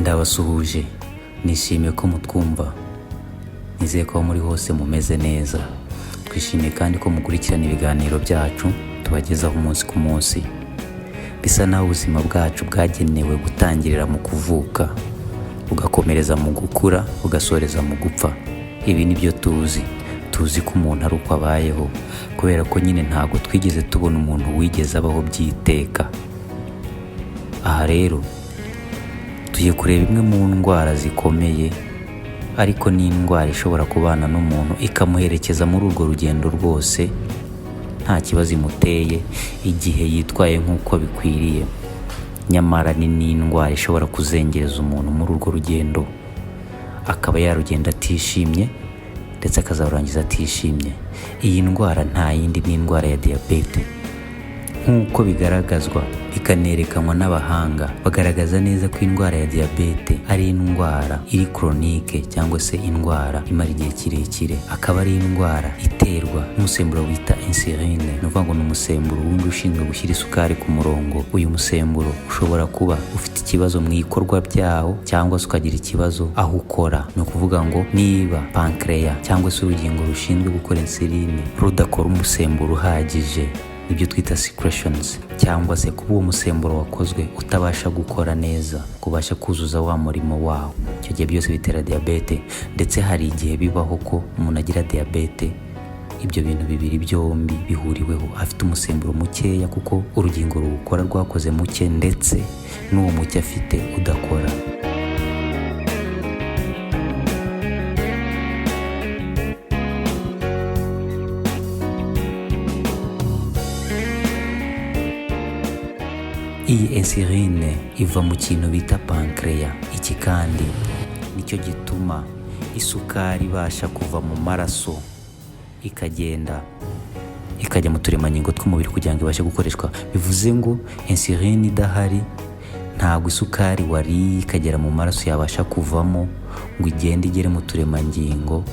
Ndabasuhuje, nishimiye ko mutwumva. Nizeye ko aho muri hose mumeze neza. Twishimiye kandi ko mukurikirana ibiganiro byacu tubagezaho umunsi ku munsi. Bisa naho ubuzima bwacu bwagenewe gutangirira mu kuvuka, bugakomereza mu gukura, bugasoreza mu gupfa. Ibi ni byo tuzi. Tuzi ko umuntu ari uko abayeho, kubera ko nyine ntabwo twigeze tubona umuntu wigeze abaho by'iteka. Aha rero tugiye kureba imwe mu ndwara zikomeye, ariko ni indwara ishobora kubana n'umuntu ikamuherekeza muri urwo rugendo rwose nta kibazo imuteye, igihe yitwaye nk'uko bikwiriye. Nyamara ni n'indwara ishobora kuzengereza umuntu muri urwo rugendo, akaba yarugenda atishimye ndetse akazarurangiza atishimye. Iyi ndwara nta yindi, ni indwara ya diyabete. Nk'uko bigaragazwa bikanerekanwa n'abahanga, bagaragaza neza ko indwara ya diyabete ari indwara iri chronique, cyangwa se indwara imara igihe kirekire, akaba ari indwara iterwa n'umusemburo wita insuline. Ni ukuvuga ngo ni umusemburo wundi ushinzwe gushyira isukari ku murongo. Uyu musemburo ushobora kuba ufite ikibazo mu ikorwa ryawo, cyangwa se ukagira ikibazo aho ukora. Ni ukuvuga ngo niba pancreas, cyangwa se urugingo rushinzwe gukora insuline, rudakora umusemburo uhagije, ibyo twita secretions, cyangwa se kuba uwo musemburo wakozwe utabasha gukora neza, kubasha kuzuza wa murimo wawo, icyo gihe byose bitera diyabete. Ndetse hari igihe bibaho ko umuntu agira diyabete ibyo bintu bibiri byombi bihuriweho: afite umusemburo mukeya kuko urugingo ruwukora rwakoze muke, ndetse n'uwo muke afite udakora. Iyi insuline iva mu kintu bita pancreas. Iki kandi nicyo gituma isukari ibasha kuva mu maraso, ikagenda ikajya mu turemangingo tw'umubiri kugira ngo ibashe gukoreshwa. Bivuze ngo insuline idahari, ntabwo isukari wariye ikagera mu maraso yabasha kuvamo ngo igende igere mu turemangingo,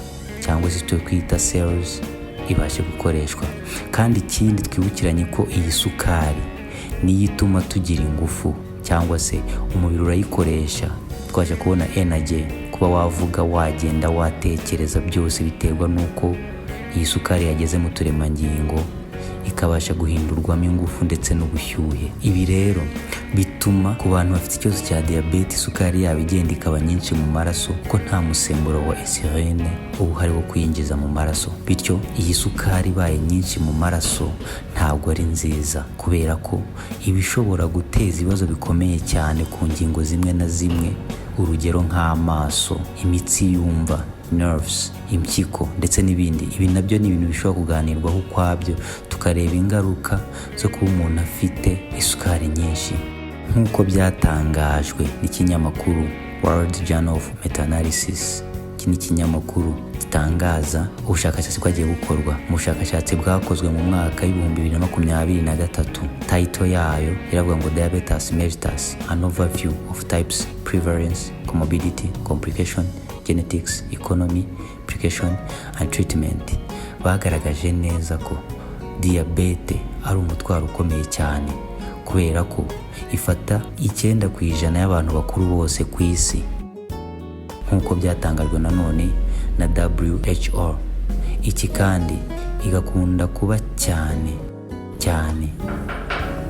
cyangwa se icyo twita cells, ibashe gukoreshwa. Kandi ikindi, twibukiranye ko iyi sukari niyo ituma tugira ingufu, cyangwa se umubiri urayikoresha twabasha kubona energy. Kuba wavuga, wagenda, watekereza, byose biterwa n'uko iyi sukari yageze mu turemangingo, ikabasha guhindurwamo ingufu ndetse n'ubushyuhe. Ibi rero bituma ku bantu bafite ikibazo cya diyabete isukari yabo igenda ikaba nyinshi mu maraso, kuko nta musemburo wa insuline uba uhari wo kuyinjiza mu maraso. Bityo iyi sukari ibaye nyinshi mu maraso ntabwo ari nziza, kubera ko iba ishobora guteza ibibazo bikomeye cyane ku ngingo zimwe na zimwe, urugero nk'amaso, imitsi yumva, nerves, impyiko ndetse n'ibindi. Ibi nabyo ni ibintu bishobora kuganirwaho ukwabyo, tukareba ingaruka zo kuba umuntu afite isukari nyinshi. Nk'uko byatangajwe n'ikinyamakuru World Journal of Meta-Analysis, iki ni ikinyamakuru gitangaza ubushakashatsi bwagiye bukorwa. Mu bushakashatsi bwakozwe mu mwaka w'2023, title yayo iravuga ngo "Diabetes mellitus: an overview of types, prevalence, comorbidity, complication, genetics, economy, implication and treatment", bagaragaje neza ko diyabete ari umutwaro ukomeye cyane, kubera ko ifata 9% y'abantu bakuru bose ku isi, nk'uko byatangajwe nanone na WHO. Iki kandi igakunda kuba cyane cyane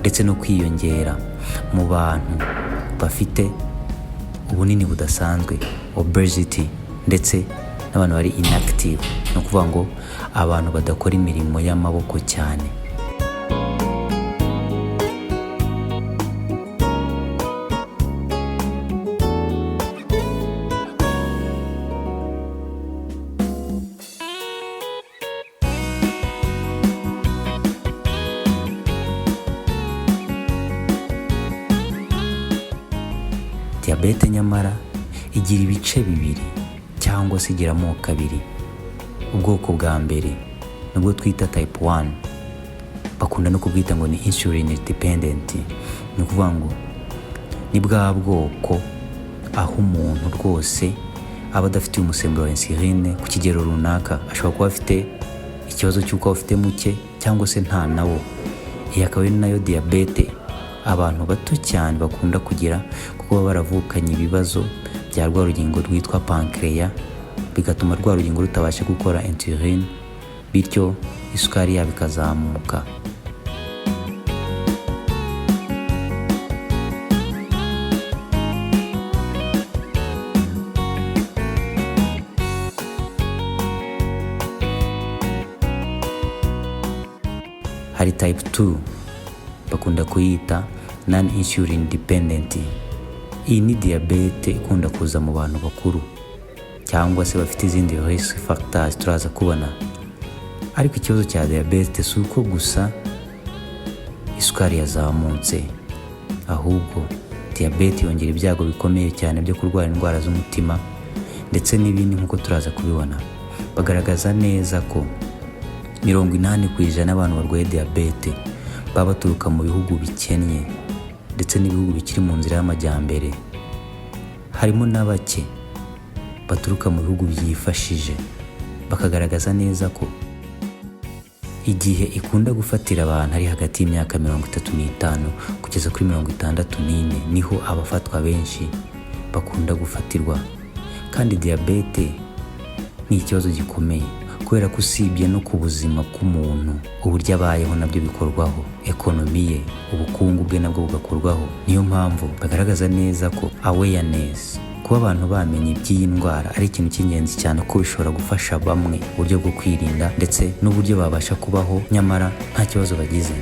ndetse no kwiyongera mu bantu bafite ubunini budasanzwe, obesity, ndetse n'abantu bari inactive, ni ukuvuga ngo abantu badakora imirimo y'amaboko cyane. Diyabete nyamara igira ibice bibiri, cyangwa se igira amoko abiri. Ubwoko bwa mbere nubwo twita type 1, bakunda no kubwita ngo ni insulin dependent. Ni ukuvuga ngo ni bwa bwoko aho umuntu rwose aba adafitiye umusemburo wa insuline ku kigero runaka. Ashobora kuba afite ikibazo cy'uko afite muke cyangwa se nta nawo. Iyi akaba ari nayo diyabete abantu bato cyane bakunda kugira, kuko Kuko baba baravukanye ibibazo bya rwa rugingo rwitwa pancreas, bigatuma rwa rugingo rutabasha gukora insuline, bityo isukari yabo ikazamuka. Hari type 2, bakunda kuyita non insulin dependent. Iyi ni diyabete ikunda kuza mu bantu bakuru cyangwa se bafite izindi risk factors turaza kubona. Ariko ikibazo cya diyabete si uko gusa isukari yazamutse, ahubwo diyabete yongera ibyago bikomeye cyane byo kurwara indwara z'umutima ndetse n'ibindi, nk'uko turaza kubibona. Bagaragaza neza ko 80% y'abantu barwaye diyabete baba baturuka mu bihugu bikennye ndetse n'ibihugu bikiri mu nzira y'amajyambere. Harimo na bake baturuka mu bihugu byifashije. Bakagaragaza neza ko igihe ikunda gufatira abantu ari hagati y'imyaka 35 kugeza kuri 64, niho abafatwa benshi bakunda gufatirwa. Kandi diyabete ni ikibazo gikomeye, kubera ko usibye no ku buzima bw'umuntu, uburyo abayeho nabyo bikorwaho, economy ye, ubukungu bwe nabwo bugakorwaho. Niyo mpamvu bagaragaza neza ko awareness, kuba abantu bamenya iby'iyi ndwara, ari ikintu cy'ingenzi cyane, kuko bishobora gufasha bamwe uburyo bwo kwirinda ndetse n'uburyo babasha kubaho nyamara nta kibazo bagize.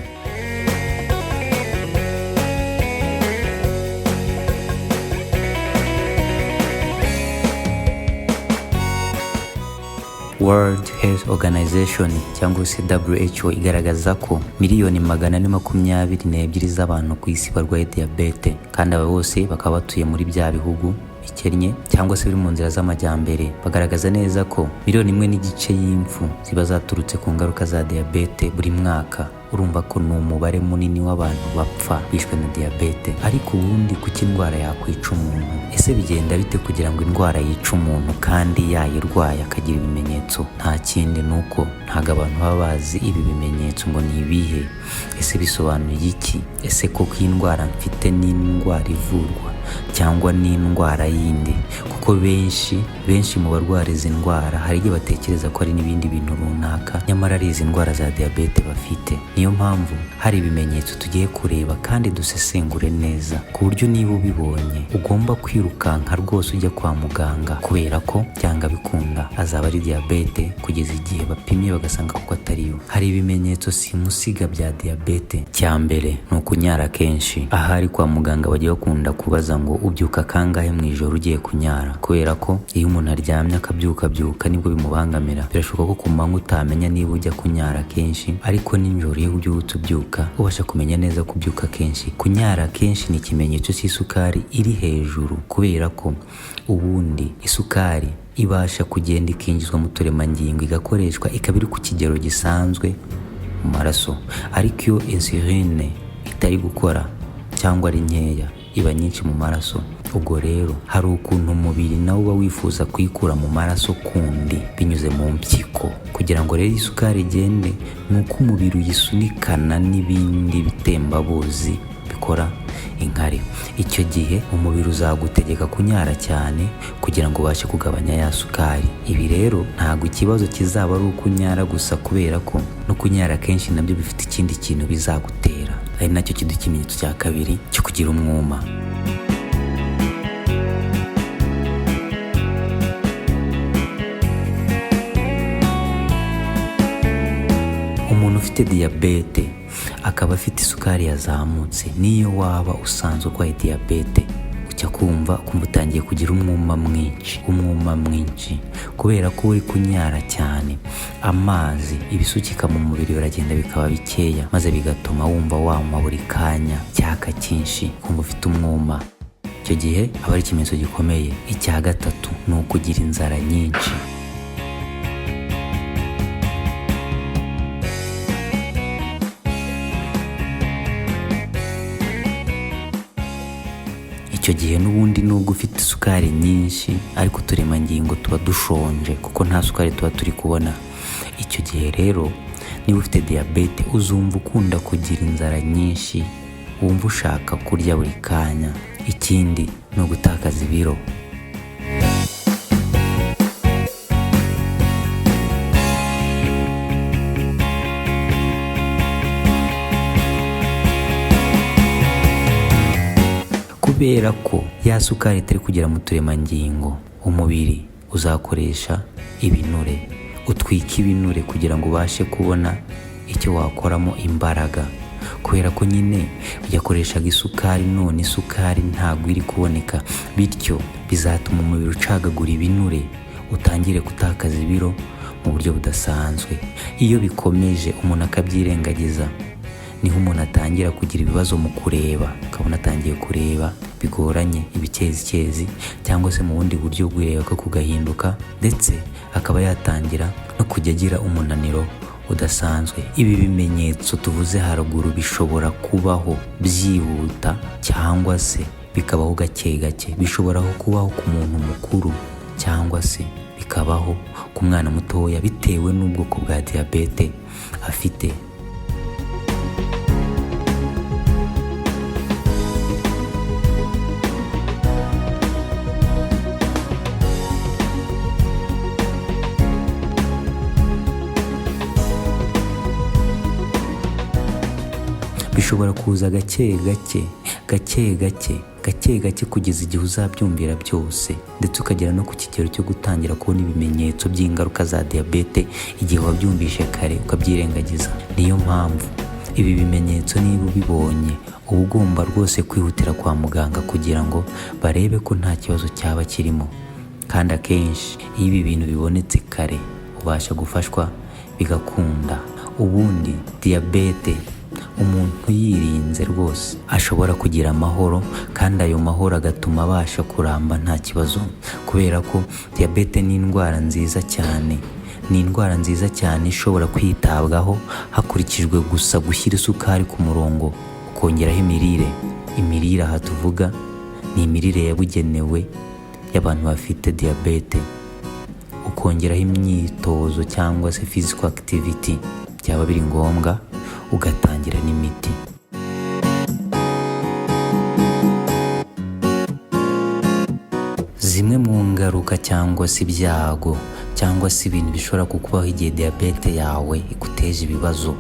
World Health Organization cyangwa se WHO igaragaza ko miliyoni 422 z'abantu ku isi barwaye diyabete, kandi aba bose bakaba batuye muri bya bihugu bikennye cyangwa se biri mu nzira z'amajyambere. Bagaragaza neza ko miliyoni 1.5 y'imfu ziba zaturutse ku ngaruka za diyabete buri mwaka. Urumva ko ni umubare munini w'abantu bapfa bishwe na diyabete. Ariko ubundi kuki indwara yakwica umuntu? Ese bigenda bite kugira ngo indwara yice umuntu kandi yayirwaye akagira ibimenyetso? Nta kindi, ni uko ntabwo abantu baba bazi ibi bimenyetso ngo ni ibihe. Ese bisobanuye iki? Ese koko iyi ndwara mfite ni indwara ivurwa cyangwa ni indwara yindi? Kuko benshi benshi mu barwara izi ndwara hari igihe batekereza ko ari n'ibindi bintu runaka, nyamara ari izi ndwara za diyabete bafite. Niyo mpamvu hari ibimenyetso tugiye kureba kandi dusesengure neza, ku buryo niba ubibonye ugomba kwirukanka rwose ujya kwa muganga, kubera ko byanga bikunda azaba ari diyabete kugeza igihe bapimye bagasanga koko atariyo. Hari ibimenyetso simusiga bya diyabete. Cya mbere ni ukunyara kenshi. Ahari kwa muganga bajya bakunda kubaza ngo: "Ubyuka kangahe mu ijoro ugiye kunyara?" Kubera ko iyo umuntu aryamye akabyuka byuka nibwo bimubangamira. Birashoboka ko ku manywa utamenya niba ujya kunyara kenshi, ariko nijoro iyo ubyutse ubyuka ubasha kumenya neza kubyuka kenshi. Kunyara kenshi ni ikimenyetso cy'isukari iri hejuru, kubera ko ubundi isukari ibasha kugenda ikinjizwa mu turemangingo, igakoreshwa, ikaba iri ku kigero gisanzwe mu maraso. Ariko iyo insuline itari gukora cyangwa ari nkeya, iba nyinshi mu maraso. Ubwo rero hari ukuntu umubiri nawo uba wifuza kuyikura mu maraso kundi binyuze mu mpyiko. Kugira ngo rero isukari igende, ni uko umubiri uyisunikana n'ibindi bitembabuzi bikora inkari. Icyo gihe umubiri uzagutegeka kunyara cyane kugira ngo ubashe kugabanya ya sukari. Ibi rero ntabwo ikibazo kizaba ari uko unyara gusa, kubera ko no kunyara kenshi nabyo bifite ikindi kintu bizagutera, ari nacyo kiduha ikimenyetso cya kabiri cyo kugira umwuma. Umuntu ufite diyabete akaba afite isukari yazamutse, niyo waba usanzwe urwaye diyabete, ujya kumva ukumva utangiye kugira umwuma mwinshi, umwuma mwinshi, kubera ko uri kunyara cyane. Amazi, ibisukika mu mubiri biragenda bikaba bikeya, maze bigatuma wumva wanywa buri kanya icyaka cyinshi, kumva ufite umwuma. Icyo gihe aba ari ikimenyetso gikomeye. Icya gatatu ni ukugira inzara nyinshi. Icyo gihe n'ubundi nubwo ufite isukari nyinshi, ariko uturemangingo tuba dushonje kuko nta sukari tuba turi kubona. Icyo gihe rero niba ufite diyabete uzumva ukunda kugira inzara nyinshi, wumva ushaka kurya buri kanya. Ikindi ni ugutakaza ibiro. Kubera ko ya sukari itari kugera mu turemangingo, umubiri uzakoresha ibinure, utwike ibinure kugira ngo ubashe kubona icyo wakoramo imbaraga, kubera ko nyine yakoreshaga isukari, none isukari ntabwo iri kuboneka, bityo bizatuma umubiri ucagagura ibinure, utangire gutakaza ibiro mu buryo budasanzwe. Iyo bikomeje umuntu akabyirengagiza, niho umuntu atangira kugira ibibazo mu kureba, ukabona atangiye kureba bigoranye, ibikezikezi, cyangwa se mu bundi buryo bw'ireba ko kugahinduka, ndetse akaba yatangira no kujya agira umunaniro udasanzwe. Ibi bimenyetso tuvuze haruguru bishobora kubaho byihuta cyangwa se bikabaho gake gake, bishobora kubaho ku muntu mukuru cyangwa se bikabaho ku mwana mutoya, bitewe n'ubwoko bwa diyabete afite. Bishobora kuza gake gake, gake gake, gake gake, kugeza igihe uzabyumvira byose, ndetse ukagera no ku kigero cyo gutangira kubona ibimenyetso by'ingaruka za diyabete igihe wabyumvishe kare ukabyirengagiza. Niyo mpamvu ibi bimenyetso niba ubibonye, uba ugomba rwose kwihutira kwa muganga kugira ngo barebe ko nta kibazo cyaba kirimo. Kandi akenshi iyo ibi bintu bibonetse kare, ubasha gufashwa bigakunda. Ubundi diyabete umuntu yirinze rwose ashobora kugira amahoro, kandi ayo mahoro agatuma abasha kuramba nta kibazo, kubera ko diyabete ni indwara nziza cyane, ni indwara nziza cyane ishobora kwitabwaho hakurikijwe gusa gushyira isukari ku murongo, ukongeraho imirire. Imirire aha tuvuga ni imirire yabugenewe y'abantu bafite diyabete, ukongeraho imyitozo cyangwa se physical activity byaba biri ngombwa, ugatangira n'imiti. Zimwe mu ngaruka cyangwa se ibyago cyangwa se ibintu bishobora kukubaho igihe diyabete yawe iguteje ibibazo,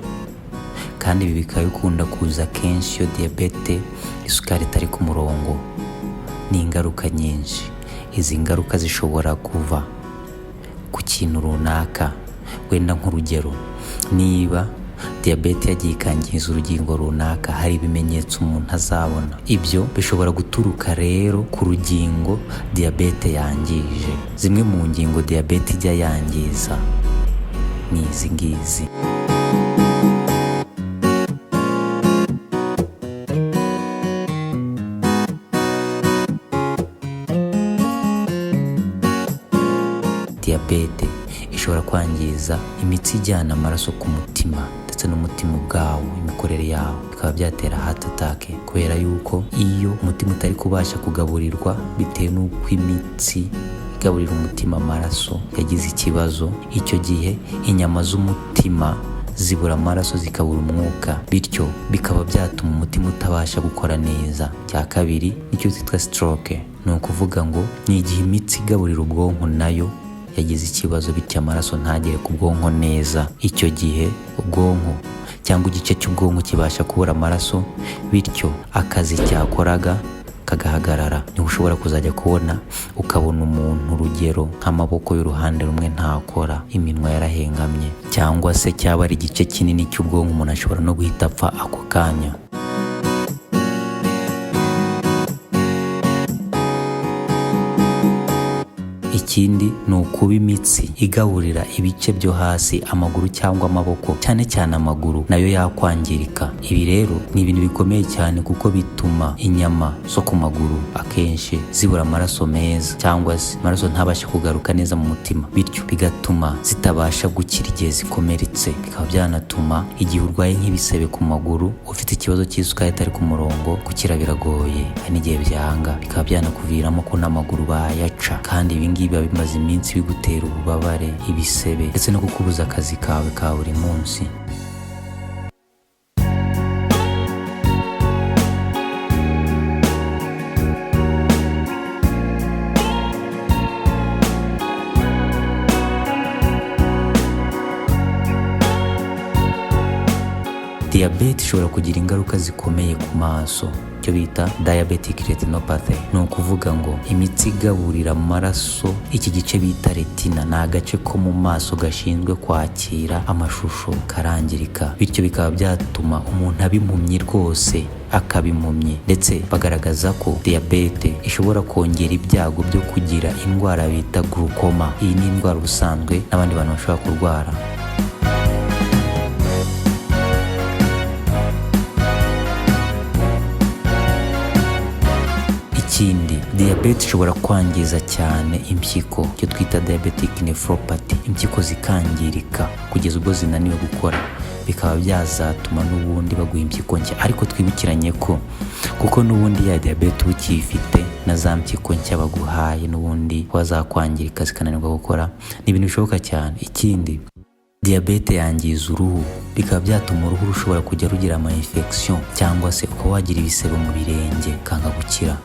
kandi ibi bikaba bikunda kuza kenshi iyo diyabete isukari itari ku murongo, ni ingaruka nyinshi. Izi ngaruka zishobora kuva ku kintu runaka, wenda nk'urugero niba diyabete yagiye ikangiza urugingo runaka, hari ibimenyetso umuntu azabona. Ibyo bishobora guturuka rero ku rugingo diyabete yangije. Zimwe mu ngingo diyabete ijya yangiza ni izi ngizi. Diyabete ishobora kwangiza imitsi ijyana amaraso ku mutima ndetse n'umutima ubwawo, imikorere yawo, bikaba byatera heart attack, kubera yuko iyo umutima utari kubasha kugaburirwa bitewe n'uko imitsi igaburira umutima amaraso yagize ikibazo, icyo gihe inyama z'umutima zibura amaraso zikabura umwuka, bityo bikaba byatuma umutima utabasha gukora neza. Icya kabiri nicyo cyitwa stroke, ni ukuvuga ngo ni igihe imitsi igaburira ubwonko nayo yagize ikibazo, bityo amaraso ntagere ku bwonko neza. Icyo gihe ubwonko cyangwa igice cy'ubwonko kibasha kubura amaraso, bityo akazi cyakoraga kagahagarara. Niho ushobora kuzajya kubona ukabona umuntu, urugero nk'amaboko y'uruhande rumwe ntakora, iminwa yarahengamye, cyangwa se cyaba ari igice kinini cy'ubwonko, umuntu ashobora no guhita apfa ako kanya. Ikindi ni ukuba imitsi igaburira ibice byo hasi, amaguru cyangwa amaboko, cyane cyane amaguru, nayo yakwangirika. Ibi rero ni ibintu bikomeye cyane kuko bituma inyama zo ku maguru akenshi zibura amaraso meza, cyangwa se amaraso ntabashe kugaruka neza mu mutima, bityo bigatuma zitabasha gukira igihe zikomeretse. Bikaba byanatuma igihe urwaye nk'ibisebe ku maguru, ufite ikibazo cy'isukari itari ku murongo, gukira biragoye, hari n'igihe byanga, bikaba byanakuviramo ko n'amaguru bayaca. Kandi ibi ngibi biba bimaze iminsi bigutera ububabare, ibisebe, ndetse no kukubuza akazi kawe ka buri munsi. Diyabete ishobora kugira ingaruka zikomeye ku maso, icyo bita diabetic retinopathy. Ni ukuvuga ngo imitsi igaburira amaraso iki gice bita retina, ni agace ko mu maso gashinzwe kwakira amashusho, karangirika, bityo bikaba byatuma umuntu aba impumyi rwose, akaba impumyi. Ndetse bagaragaza ko diyabete ishobora kongera ibyago byo kugira indwara bita glaucoma. Iyi ni indwara ubusanzwe n'abandi bantu bashobora kurwara. Ikindi, diyabete ishobora kwangiza cyane impyiko, icyo twita diabetic nephropathy, impyiko zikangirika kugeza ubwo zinaniwe gukora, bikaba byazatuma n'ubundi baguha impyiko nshya. Ariko twibukiranye ko kuko n'ubundi ya diyabete uba ukiyifite, na za mpyiko nshya baguhaye n'ubundi wazakwangirika zikananirwa gukora, ni ibintu bishoboka cyane. Ikindi, diyabete yangiza uruhu, bikaba byatuma uruhu rushobora kujya rugira ama infection, cyangwa se ukaba wagira ibisebe mu birenge kanga gukira.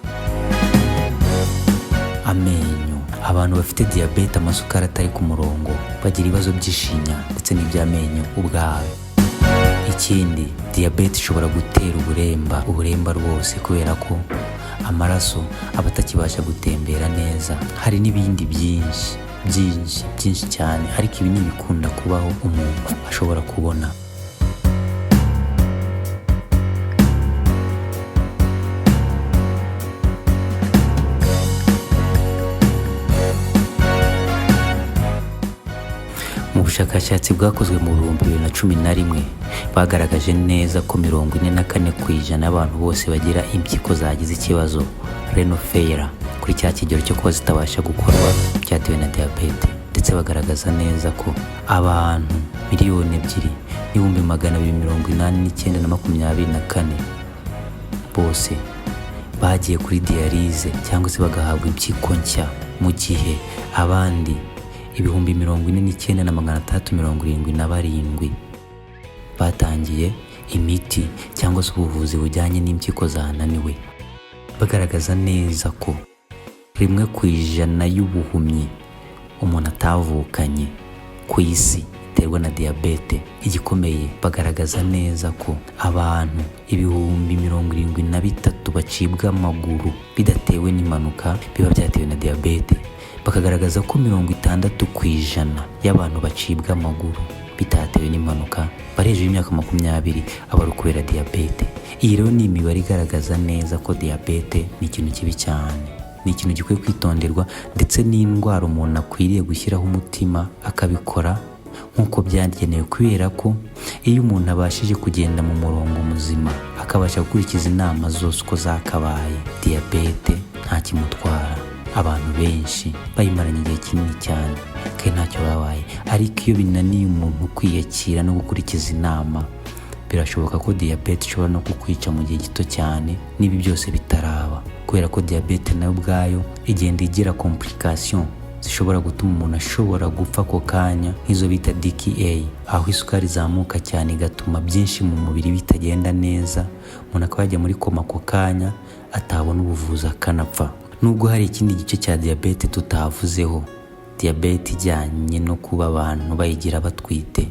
Amenyo: abantu bafite diyabete, amasukari atari ku murongo, bagira ibibazo by'ishinya ndetse n'iby'amenyo ubwayo. Ikindi, diyabete ishobora gutera uburemba, uburemba rwose, kubera ko amaraso aba atakibasha gutembera neza. Hari n'ibindi byinshi byinshi byinshi cyane, ariko ibi ni ibikunda kubaho umuntu ashobora kubona. Mu bushakashatsi bwakozwe mu 2011, bagaragaje neza ko 44% y'abantu bose bagira impyiko zagize ikibazo, renal failure, kuri cya kigero cyo kuba zitabasha gukorwa, byatewe na diyabete. Ndetse bagaragaza neza ko abantu 2,289,024 bose bagiye kuri dialyse cyangwa se bagahabwa impyiko nshya, mu gihe abandi 49,677 batangiye imiti cyangwa se ubuvuzi bujyanye n'impyiko zananiwe. Bagaragaza neza ko 1% y'ubuhumyi umuntu atavukanye ku isi iterwa na diyabete. Igikomeye, bagaragaza neza ko abantu 73,000 bacibwa amaguru bidatewe n'impanuka, biba byatewe na diyabete. Bakagaragaza ko 60% y'abantu bacibwa amaguru bitatewe n'impanuka bari hejuru y'imyaka 20 aba ari ukubera diyabete. Iyi rero ni imibare igaragaza neza ko diyabete ni ikintu kibi cyane, ni ikintu gikwiye kwitonderwa, ndetse n'indwara umuntu akwiriye gushyiraho umutima akabikora nk'uko byagenewe, kubera ko iyo umuntu abashije kugenda mu murongo muzima, akabasha gukurikiza inama zose uko zakabaye, diyabete nta kimutwara. Abantu benshi bayimaranye igihe kinini cyane kandi ntacyo babaye, ariko iyo binaniye umuntu kwiyakira no gukurikiza inama, birashoboka ko diyabete ishobora no kukwica mu gihe gito cyane n'ibi byose bitaraba, kubera ko diyabete nayo ubwayo igenda igira complication zishobora gutuma umuntu ashobora gupfa ako kanya, nk'izo bita DKA, aho isukari izamuka cyane igatuma byinshi mu mubiri bitagenda neza, umuntu akaba yajya muri koma ako kanya, atabona ubuvuzi akanapfa. Nubwo hari ikindi gice cya diyabete tutavuzeho, diyabete ijyanye no kuba abantu bayigira batwite,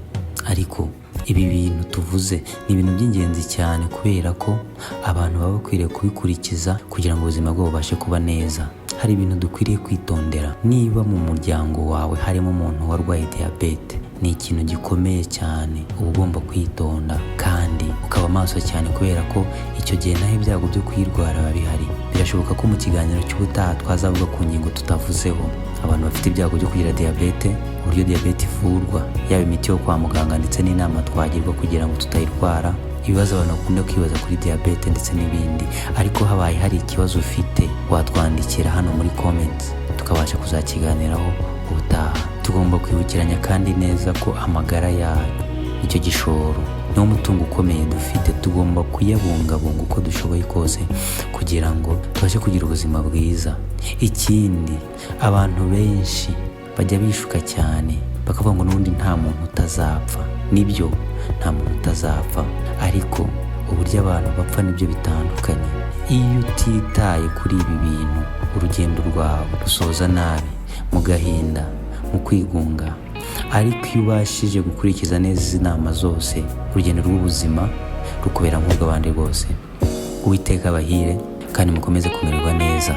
ariko ibi bintu tuvuze ni ibintu by'ingenzi cyane, kubera ko abantu baba bakwiriye kubikurikiza kugira ngo ubuzima bwabo bubashe kuba neza. Hari ibintu dukwiriye kwitondera. Niba mu muryango wawe harimo umuntu warwaye diyabete, ni ikintu gikomeye cyane, uba ugomba kwitonda kandi ukaba maso cyane, kubera ko icyo gihe naho ibyago byo kuyirwara biba bihari. Birashoboka ko mu kiganiro cy'ubutaha twazavuga ku ngingo tutavuzeho: abantu bafite ibyago byo kugira diyabete, uburyo diyabete ivurwa, yaba imiti yo kwa muganga ndetse n'inama twagirwa kugira ngo tutayirwara, ibibazo abantu bakunda kwibaza kuri diyabete ndetse n'ibindi. Ariko habaye hari ikibazo ufite, watwandikira hano muri comments, tukabasha kuzakiganiraho ubutaha. Tugomba kwibukiranya kandi neza ko amagara yacu nicyo gishoro, niwo mutungo ukomeye dufite. Tugomba kuyabungabunga uko dushoboye kose kugira ngo tubashe kugira ubuzima bwiza. Ikindi, abantu benshi bajya bishuka cyane bakavuga ngo n'ubundi nta muntu utazapfa. Nibyo, nta muntu utazapfa, ariko uburyo abantu bapfa nibyo bitandukanye. Iyo utitaye kuri ibi bintu, urugendo rwawe rusoza nabi, mu gahinda, mu kwigunga. Ariko iyo ubashije gukurikiza neza izi nama zose, urugendo rw'ubuzima rukubera nk'urw'abandi rwose. Uwiteka abahire kandi mukomeze kumererwa neza.